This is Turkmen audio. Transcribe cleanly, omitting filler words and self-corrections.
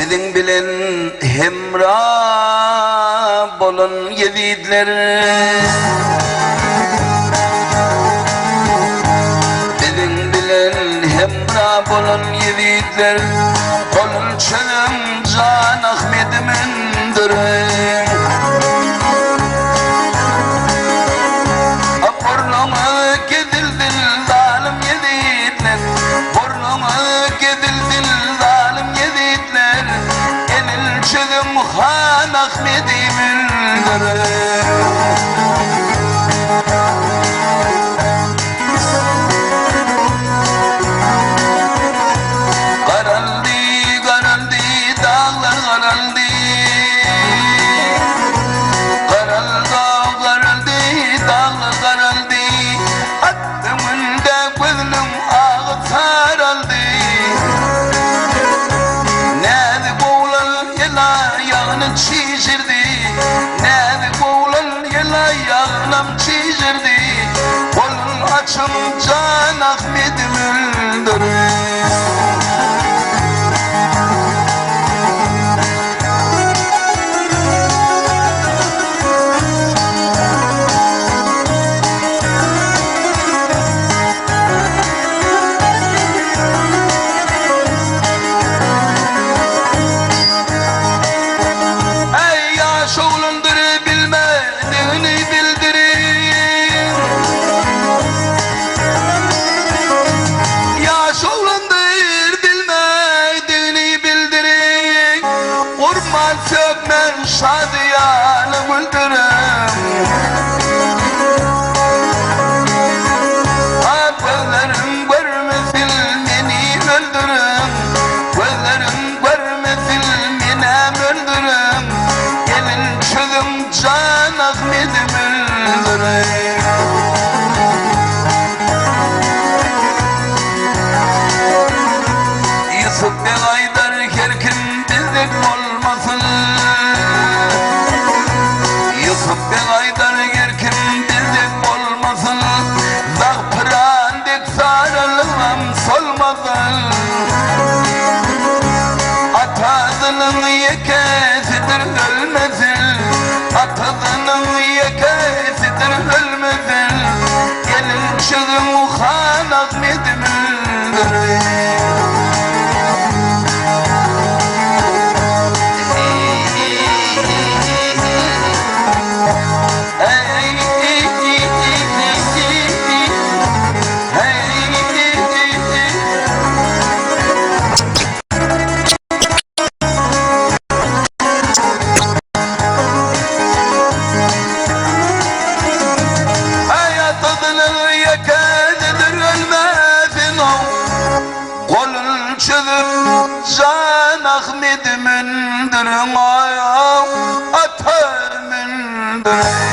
Biziň bilen hemra bolan ýezidler. Biziň bilen hemra bolan ýezidler. Golun çözüň jan Ahmedim öndüriň. Burnuňyz gezildin zalym ýezidler. Burnuňyz gezildin zalym ýezidler. Elin çözüň han Ahmedi mündüriň. Garaldy, garaldy, daglar garaldy. Garaldy, garaldy, daglar garaldy. At öňünde gözüniň agy saraldy. Näzik oglan el-aýagyny çişirdi. Näzik oglan el-aýagynam çişirdi. Golun açyň jan Ahmedim öldürin. Eý ýaş oglandyr bilmedigini bildirin. Ýaş oglandyr bilmedigini bildirin. Urman sökmän şadyýana güldürin. A gözleriň görmesin meni öldürin. Gözleriň görmesin menem öldürin. Gelin çözüň jan Ahmedim öldürin. Ýusup beg aýdar her kim bizdek bolmasyn. Ýusup beg aýdar her kim bizdek bolmasyn. Zagpyran dek saralybam solmasyn. Atasynyň ýekesidir ölmesin. Atasynyň ýekesidir ölmesin. Gelin çözüň han Ahmedim öldürin. Golun çözüp jan Ahmedi mündüriň aý ata mündüriň.